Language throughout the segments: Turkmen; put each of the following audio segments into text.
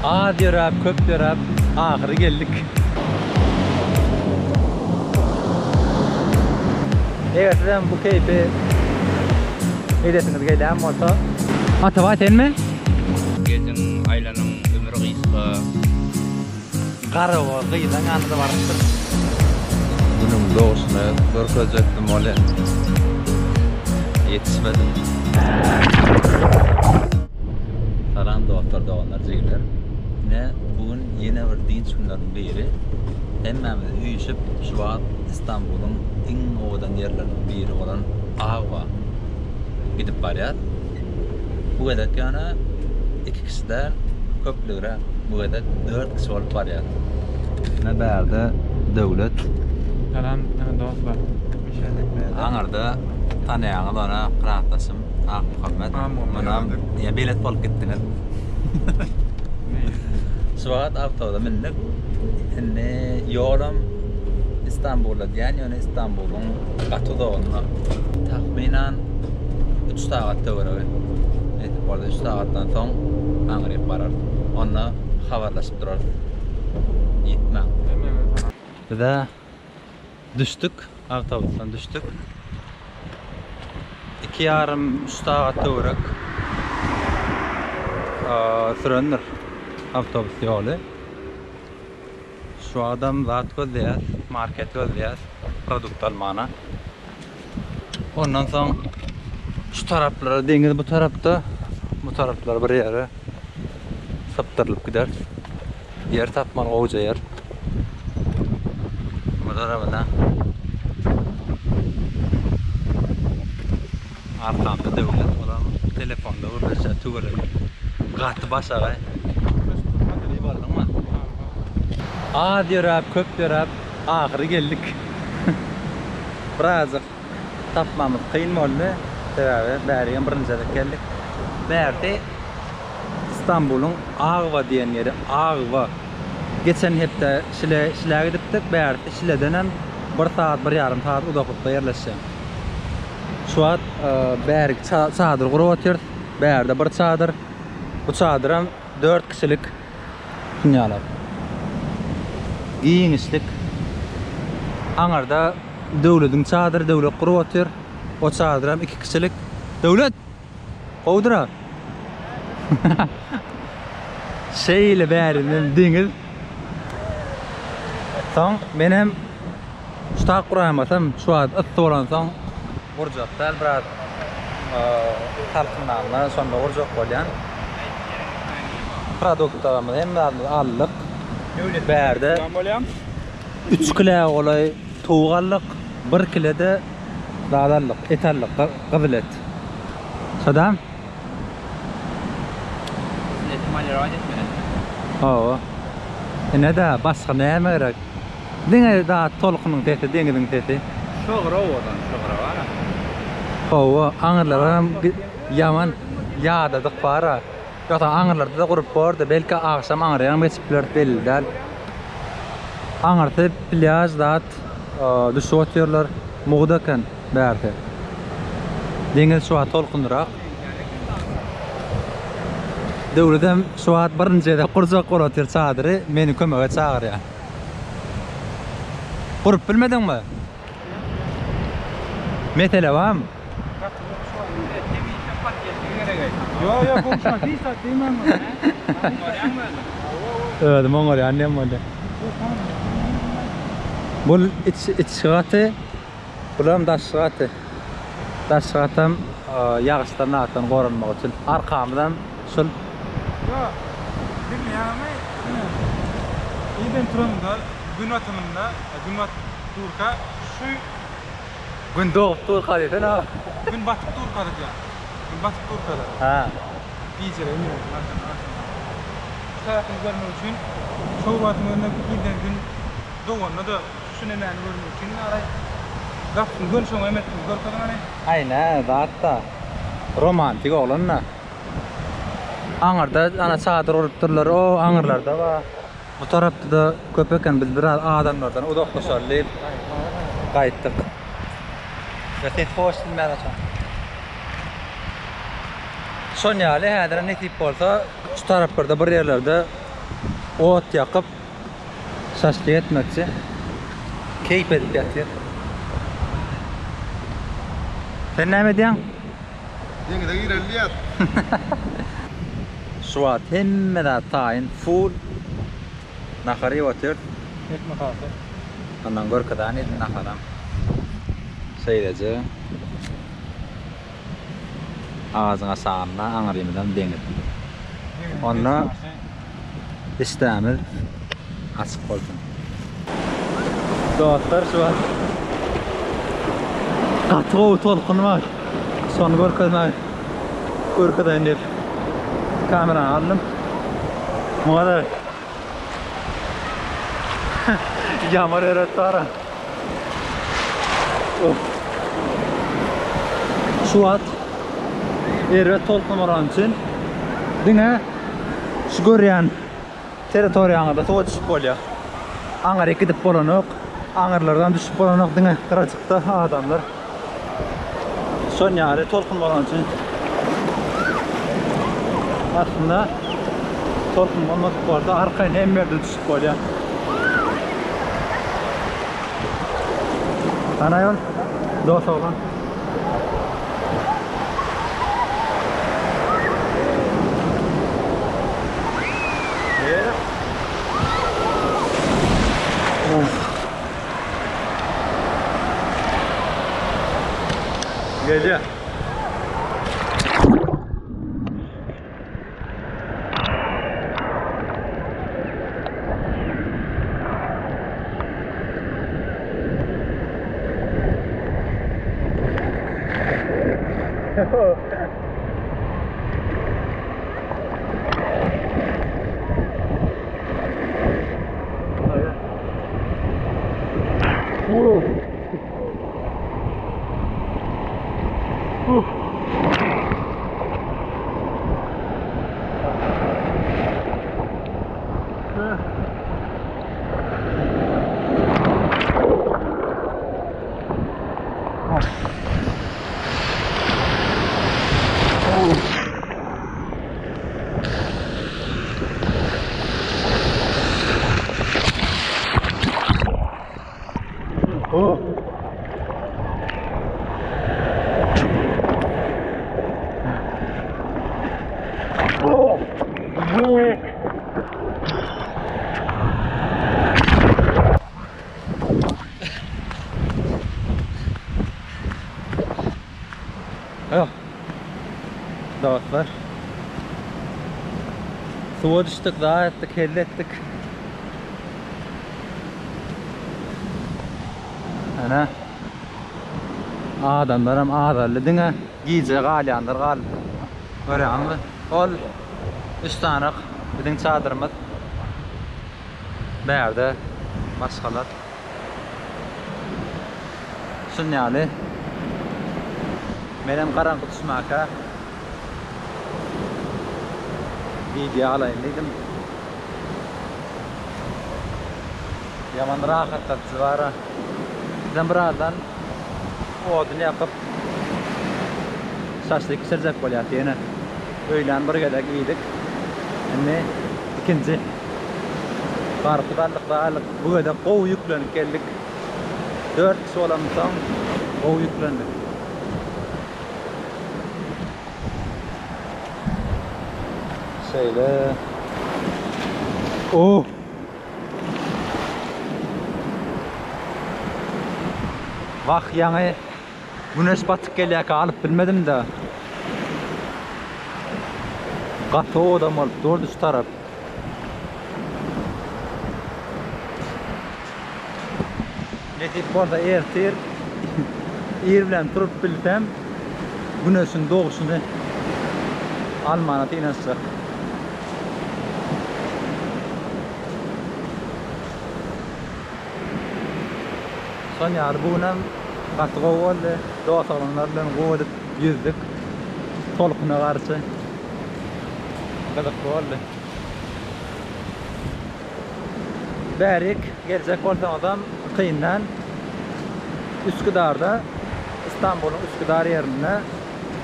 Az ýöräp, köp ýöräp, ahyry geldik. Eger sizem bu keýpi edesiňiz gelýän bolsa. Atabaý senmi? Geziň, aýlanyň, ömür gysga. Garagol gyzyň ýanyna barypdyr. Günüň dogşuny görkezjekdim welin, ýetişmedim. Salam dostlar, doganlar, jigiler. Ine, bu gün ýene bir dynç günleriniň biri. Hemmämiz üýşüp, şu wagt Istanbulyň iň owadan ýerleriniň biri bolan Agwa gidip barýas. Bu gezek ýöne iki kişi däl, köplügräk. Bu gezek dört kişi bolup barýas. Ine bärde Döwlet. Salam dostlar. Aňyrda tanaýaňyz ony klasdaşym Akmuhammet. Munam ýa belet bolup gitdiňiz. Şu wagt awtobusa mündik. Indi ýolam Istanbula diýen, ýöne Istanbulyň gaty uzagynda. Takmynan 3 sagat töweregi. Nesip bolsa 3 sagatdan soň aňryk bararys. Onda habarlaşyp durarys. Ýitmäň. Biz-ä düşdük, awtobusdan düşdük. Iki ýarym, üç sagat töwerek sürendir awtobus ýoly. Şu wagtam zat gözleýäs, market gözleýäs, produkt almana. Ondan soň şu taraplara deňiz bu tarapda, bu taraplara bir ýere sypdyrylyp gideris. Ýer tapmaly gowja ýer. Bu tarapyna arkamda Döwlet olam telefonda gürleşýär tüweleme. Gaty başagaý. Bolduňmy? Az ýöräp, köp ýöräp ahyry geldik. Birazjyk tapmamyz kyn boldy. Sebäbi bärigem birinji gezek geldik. Bärde Istanbulyň Agwa diýen ýeri, Agwa. Geçen hepde Şile, Şilä gidipdik. Bärsi Şiledenem bir sagat, bir ýarym sagat uzaklykda ýerleşýär. Şu wagt bärik çadyr gurup otyrys. Bärde bir çadyr. Bu çadyram 4 kişilik dünýäler. Giňişlik. Aňyrda Döwlediň çadyry, Döwlet gurup otyr. O çadyram 2 kişilik. Döwlet! Gowudyr-a. Şeýle bärinden deňiz. Soň menem şu tak guraýmasam, şu wagt yssy bolansoň gurjak däl, biraz salkynlanda şonda gurjak bolýan. Produktlarymyzy hemme zadymyzy aldyk. Bärde 3 kile golaý towuk aldyk, 1 kile-de zat aldyk, et aldyk, gyzyl et. Sadam? Gyzyl eti marinovать etmeli. Hawa. Ine-de, başga näme gerek? Diňe zat tolkunyň sesi, deňiziň sesi. Şogra owadan, şogra bar-a. Hawa, aňyrlaram ýaman ýadadyk bar-a. Ýogsa aňyrlarda-da gurup bordy. Belki agşam aňyrýam geçip bileris, belli däl. Aňyrsy plýaž zat, düşüp otyrlar. Mugt eken bärsi. Deňiz şu wagt tolkunlyrak. Döwledem şu wagt birinji gezek gurjak bolup otyr çadyry, meni kömege çagyrýar. Gurup bilmediňmi? Mesele barmy? Ýok, ýok, goňşuma hiç zat diýmän men. Özüm oňarýan diýen boldy. Bul iç içki gaty, bulam daşky gaty. Daşky gatam ýagyşdan zatdan goranmak üçin. Arkamyzam şul. Ýok, bilmeýäňmi? Irden turamda, gün batymynda, gün batyp durka şu Gün dogup durka diýsene. Gün batyp durka diýýän. Gün batyp durka-da. Hä. Gijeleýin ýöredim agşamdan agşamdan. Şu tarapyny görmek üçin şol wagtyň özünde irden gün doganda-da şu nemäni görmek üçin araý gapyny göni şoňa emetdim. Görkeziň hany. Aý nä zat-da. Romantik oglan-da. Aňyrda ana çadyr gurupdyrlar. O aňyrlarda bar. Bu tarapda-da köp eken, biz biraz adamlardan uzaklaşaly diýip gaýtdyk. Ýa ses hoş bilmän oturan. Şon ýaly häzirem nesip bolsa şu taraplarda bir ýerlerde. Ot ýakyp şaşlyk etmekçi. Keýp edip ýatyr. Sen näme edýäň? Deňize gireli diýýäs. Şu wagt hemme zat taýyn, full. Nahar iýip otyrys. Ekmek arasy. Ondan görkezän edin naharam. Şeýleje. Agajyň aşagynda aňrymyzam deňiz. Onda işdämiz açyk bolsun. Dostlar şu wagt gaty gowy tolkun bar. Şony görkezmek görkezeýin diýip kamerany aldym. Muňa da ýamar eret bar. Şu wagt erbet tolkun bolan üçin diňe şu görýän territoriýaňyzda suwa düşüp bolýar. Aňryk gidip bolanok. Aňyrlardan düşüp bolanok diňe gyrajykda adamlar. Şon ýaly tolkun bolan üçin aslynda tolkun bolmadyk bolsa arkaýyn hemme ýerde düşüp bolýar. Ana ýol dos oglan. Gelýär. Ýok. Dostlar. Suwa düşdük, zat etdik, hezil etdik. Ana. Adamlaram azaldy diňe gije galýanlar galdy. Görýäňizmi? Ol üç sanyk biziň çadyrymyz. Bärde başgalar. Şun ýaly. Menem garaňky düşmäkä wideo alaýyn diýdim. Ýaman rahatladyjy bar-a. Bizem birazdan odun ýakyp şaşlyk bişirjek bolýas ýene. Öýlän bir gezek iýdik. Indi ikinji. Garpyz aldyk, zat aldyk. Bu gezek gowy ýüklenip geldik. 4 kişi bolansoň gowy ýüklendik. Şeýle. Oh! Wah, ýaňy güneş batyp gelýärkä alyp bilmedim-de. Gaty owadan bolup durdy şu tarap. Nesip bolsa ertir ir bilen turup bilsem güneşiň doguşyny almana synanyşjak. Şon ýaly bu günem gaty gowy boldy. Dost oglanlar bilen gowy edip ýüzdük. Tolkuna garşy. Gyzykly boldy. Bärik geljek bolsaňyzam kyndan Üsküdarda Istanbulyň Üsküdar ýerinde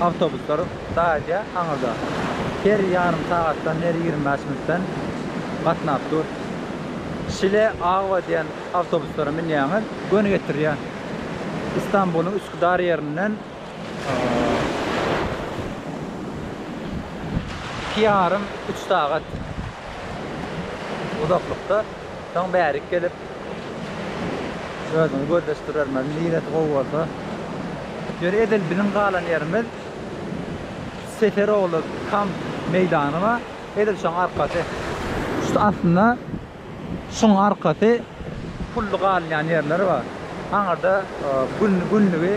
awtobuslar daýadýar aňyrda. Her ýarym sagatdan, her 25 minutdan. gatnap dur. Şile Agwa diýen awtobuslara münýäňiz, göni getirýär. Istanbulyň Üsküdar ýerinden iki ýarym, üç sagat uzaklykda. Soň bärik gelip özüňi gözleşdirermeli, niresi gowy bolsa. Ýöne edil biziň galan ýerimiz Seferogly kamp meýdany bar. Edil şoň arkasy. Şu aslynda şuň arkasy pully galynýan ýerler bar. Aňyrda gün günlügi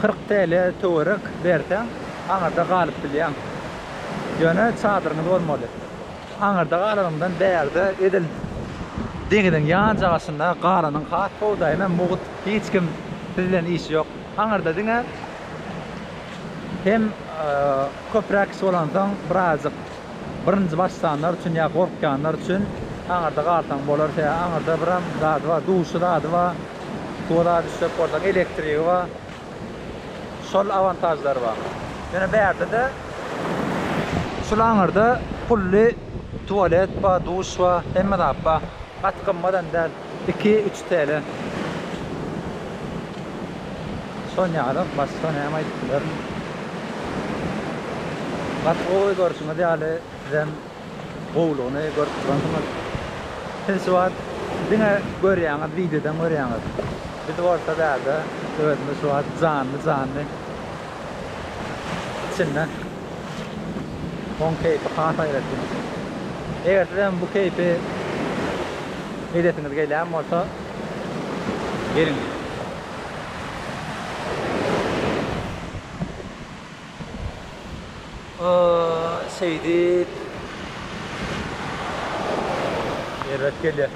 40 TL töwerek berseň aňyrda galyp bilýäň. Ýöne çadyryňyz bolmaly. Aňyrda galanyňdan bärde edil deňiziň ýanjagaşynda galanyň has gowy-da hemem mugt hiç kim siz bilen işi ýok. Aňyrda diňe hem köpräk kişi bolansoň birazjyk birinji başlanlar üçin ýa gorkýanlar üçin aňyrda galsaň bolar sebäbi aňyrda biram zady bar duşy zady bar suwa zady düşjek bolsaň elektrigi bar şol awantažlary bar ýöne bärde-de şul aňyrda pully tualet bar duş bar hemme zat bar gaty gymmadam däl iki üç TL. Şon ýaly başga näme aýdyp bilerin. Gaty gowy görşüňiz ýaly sizem gowulygyny görüp duransyňyz. Siz şu wagt diňe görýäňiz wideodan görýäňiz. Biz bolsa bärde özümiz şu wagt janly janly içinde. Oň keýpi has aýratyn. Eger sizem bu keýpi edesiňiz gelýän bolsa geliň. Şeýdip erbet gelýär.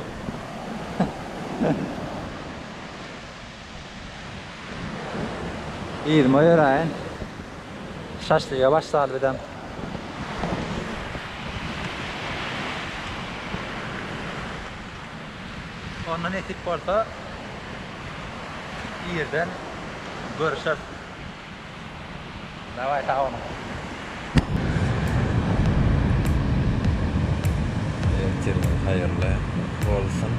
Yzyma ýöräýin. Şaşlyga başlaly bizem. Onda nesip bolsa irden görüşeris. Daway sag boluň. Ertiriňiz haýyrly bolsun.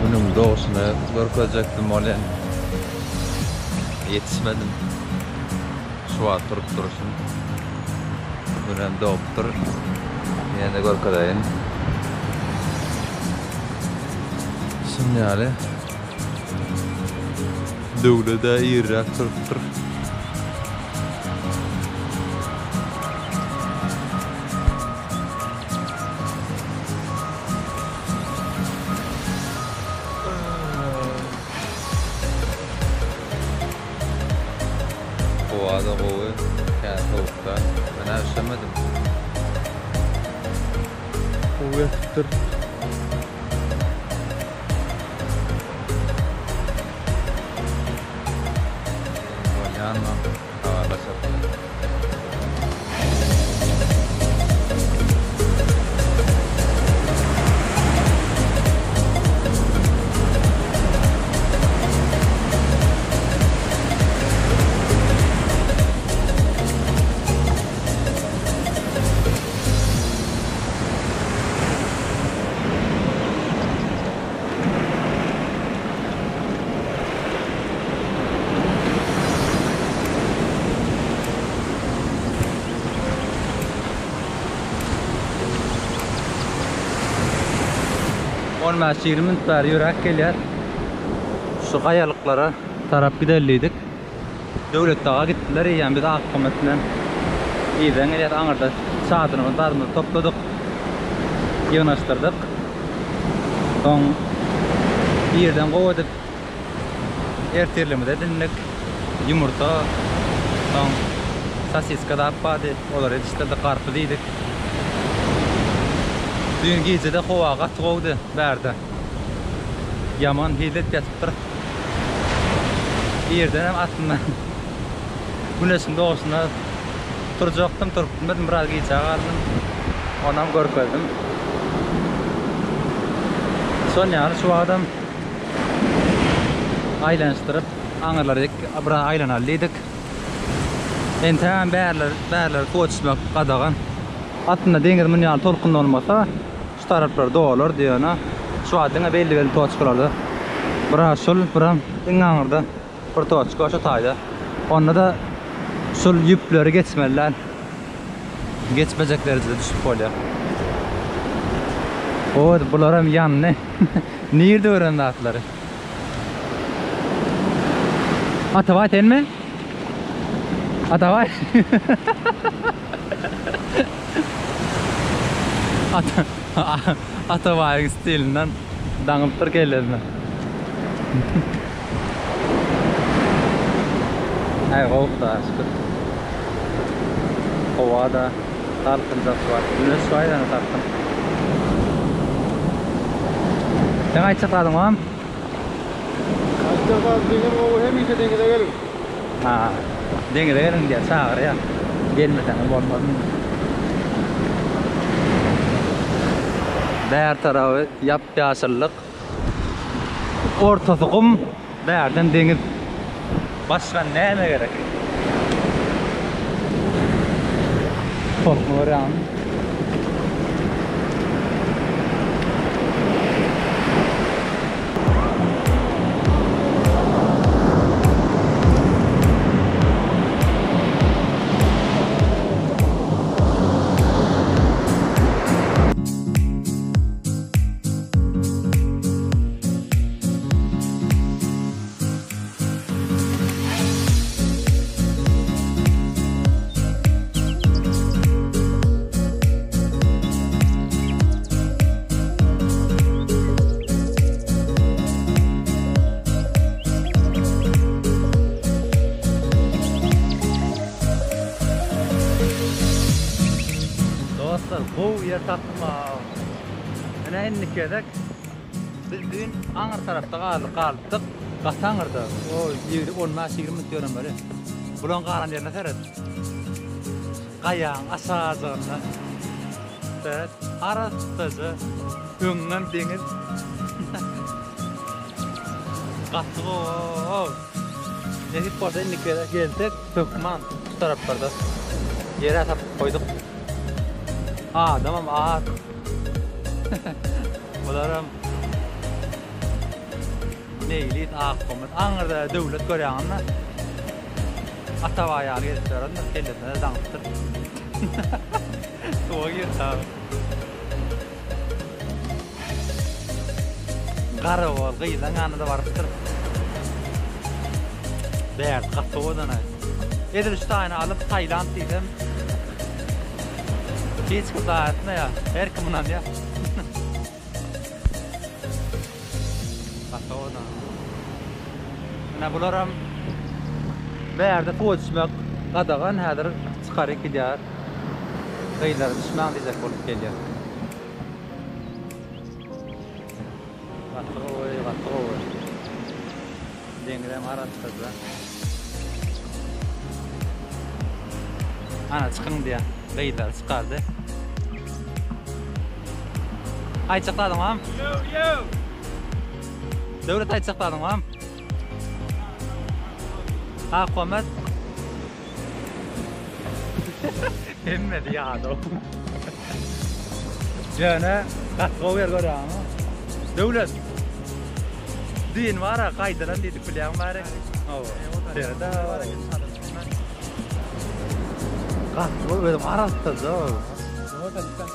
Günüň dogşuny görkezjekdim welin ýetişmedim. Şu wagt durup duruşym. Günem dogupdyr. Ýene-de görkezeýin. Şuň ýaly. Döwlet-ä irräk turupdyr. Howa-da gowy, kän sowuk däl. Men-ä üşemedim. Gowy ýatypdyr. Bolýanmy? Habarlaşarys. On bäş-ýigrimi minut bäri ýöräp gelýär. Şu gaýalyklara tarap gideli diýdik. Döwletdaga gitdiler eýýäm biz Akkömek bilen yzdan gelýäs aňyrda çadyrymyzy zadymyzy topladyk ýygnaşdyrdyk soň irden gowy edip ertirligimizi edindik ýumurta soň sosiska zat bardy olary edişdirdik garpyz iýdik düýn gijede howa gaty gowudy bärde. Ýaman hezil edip ýatypdyr. Irdenem aslynda güneşiň dogşuna turjakdym, turup bilmedim, biraz gijä galdym. Onam görkezdim. Şon ýaly şu wagtam aýlanyşdyryp aňyrlary biraz aýlanaly diýdik. Entägem bärler, bärler suwa düşmek gadagan. Aslynda deňiz muny ýaly tolkun bolmasa, şu taraplar dolardy ýöne şu wagt diňe belli-belli toçkalarda. Biraz şul, biram iň aňyrda bir toçka şu taýda. Onda-da şul ýüpleri geçmeli däl. Geçmejek derejede düşüp bolýar. O, bularam ýandy. Nirde gören zatlary? Atabaý senmi? Atabaý. Ata Atabaýyň stilinden daňypdyr kellesine. Äý gowy Hudaýa şükür. Howa-da salkynjak şu wagt. Güneş bar ýöne salkyn. Seň aýtjak zadyň barmy? Aýtjak zadym deňiz gowy hemişe deňize geliň. Ha, deňize geliň diýýär, çagyrýar. Gelmeseňiz bolmaz indi. Bär taraby ýap-ýaşyllyk. Ortasy gum, bärden deňiz. Başga näme gerek? Tolkun görýäňmi? Dostlar gowy ýer tapdym-aw. Ine indiki gezek biz düýn aňyr tarapda galdyk galypdyk. Gaty aňyrda. O 15-20 minut ýöremeli. Bulaň galan ýerine seret. Gaýaň aşajygynda. Seret, arassaja. Öňüňem deňiz. Gaty gowy. Nesip bolsa indiki gezek gelsek hökman şu taraplarda ýere tapyp goýduk. Adamam az. Bularam Meýlis Akgomat. Aňyrda Döwlet görýäňizmi? Atabaý ýaly gezip ýörendir, kellesine-de daňypdyr. Suwa girdi abi. Garagol gyzlaň ýanyna-da barypdyr. Bärsi gaty owadan-aý. Edil şu taýyny alyp Tailand diýsem hiç kim zaýa etmeýär. Her kim ynanýar. Gaty owadan. Ine bularam bärde suwa düşmek gadagan häzir çykaryp gidýär. Gyzlar düşmäň diýjek bolup gelýär. Gaty gowy, gaty gowy. Deňizem arassaja. Ana çykyň diýýär. Gyzlar çykardy. Aýtjak zadyň barmy? Yo yo. Döwlet aýtjak zadyň barmy? Akmammet. Hemmesi ýadaw. Ýöne gaty gowy ýer görýäňmi? Döwlet. Düýn bar-a gaýdylan diýdik bilýäňmi bäri? Hawa. Seret-ä. Gaty gowy özem arassaja.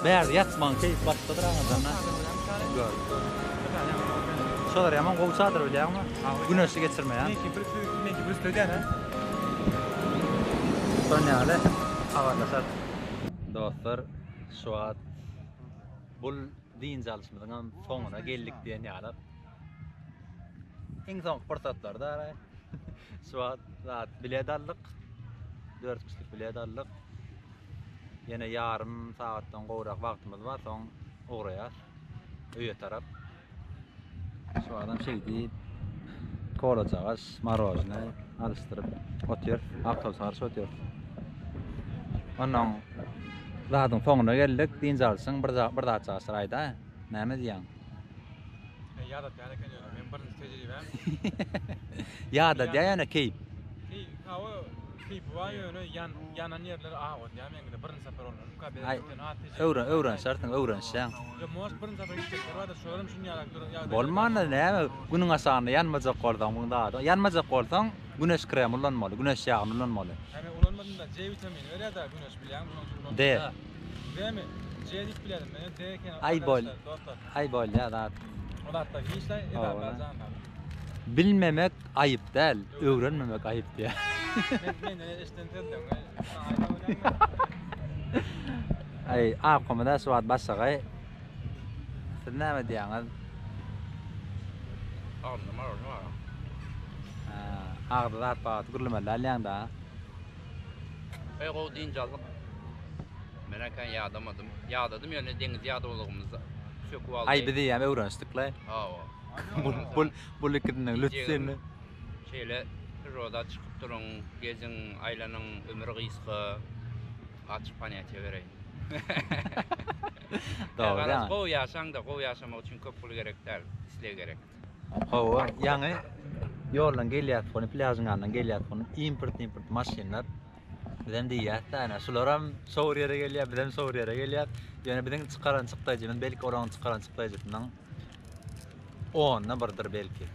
Bärde ýatmagyň keýpi başgadyr aňyrdan-a. Gör. Şolar ýaman gowy çadyr bilýäňmi? Güneşi geçirmeýän. Meňki bir meňki bir üstüne däl-ä. Şon ýaly habarlaşarys. Dostlar şu wagt bul dynç alyşymyzyňam soňuna geldik diýen ýaly. Iň soňky pursatlarda araý. Şu wagt zat bilet aldyk. 4 kişilik bilet aldyk. Ýene ýarym sagatdan gowrak wagtymyz bar, soň ugraýas öýe tarap. Şu adam şeýdip kolajagaş, marojny alyşdyryp otyr. Awtobusa garaşyp otyr. Ondan zadyň soňuna geldik. Dynç alşyň bir bir zatjagaşlar aýda. Näme diýýäň? Ýadatýan eken ýöne men birinji tejribäm. Ýadadýar ýöne keýp. Keýp, hawa, keýpi bar ýöne ýan ýanan ýerleri awadýar meňkide birinji sapar bolmanymka Aý, öwren öwrenişersiň, öwrenişýäň. Ýa most birinji sapar gitjekler bardyr, şolaram şuny ýalak duran ýagdaýda. Bolmanda näme, günüň aşagynda ýanmajak bolsaň muň zady. Ýanmajak bolsaň güneş kremi ulanmaly, güneş ýagyny ulanmaly. Hä men ulanmadym-da, C witamini berýär-dä güneş bilýäňmi şonuň üçin ulanmadym. D. D-mi? C diýip bilýärdim men, D eken Aý bol. arkadaşlar, dostlar. Aý bolýa zat. O zatlar hiç la edap janlar. Bilmemek aýyp däl, öwrenmemek aýyp diýýär. Men menden eşden sözleň. Aý, akomada şu wagt başagaý. Siz näme diýýäňiz? Agzynda marojny bar. Ha, agzy zat bar, gürlemeli alýaň da. Eý gowy dynç aldyk. Men kän ýadamadym. Ýadadym ýöne deňiz ýadawlygymyz söküp aldy. Aý biz eýýäm öwrenişdik-le. Hawa. Bul bul bul ikisiniň lütfini. Şeýle priroda çykyp duruň, geziň, aýlanyň, ömür gysga. Açyk ponýatiýa bereýin. Dogry. Garaz gowy ýaşaň-da, gowy ýaşamak üçin köp pul gerek däl, isleg gerek. Hawa, ýaňy ýoldan gelýäs, ony plýažyň ýanyndan gelýäs, ony import-import maşynlar. Bizem diýýäs-dä, ene, şularam şowur ýere gelýär, bizem şowur ýere gelýäs. Ýöne biziň çykaran çykdaýjymyz belki olaryň çykaran çykdaýjysynyň onda birdir belki.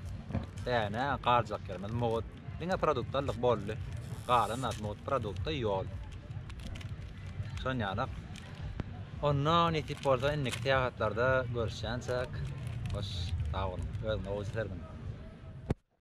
Ene, galjak ýerimiz mugt. Diňe produkt aldyk boldy. Galan zat mugt, produkt-da ýol. Şon ýalak. Onda nesip bolsa indiki syýahatlarda görüşýänçäk, hoş, sag boluň. Özüňize gowy serediň.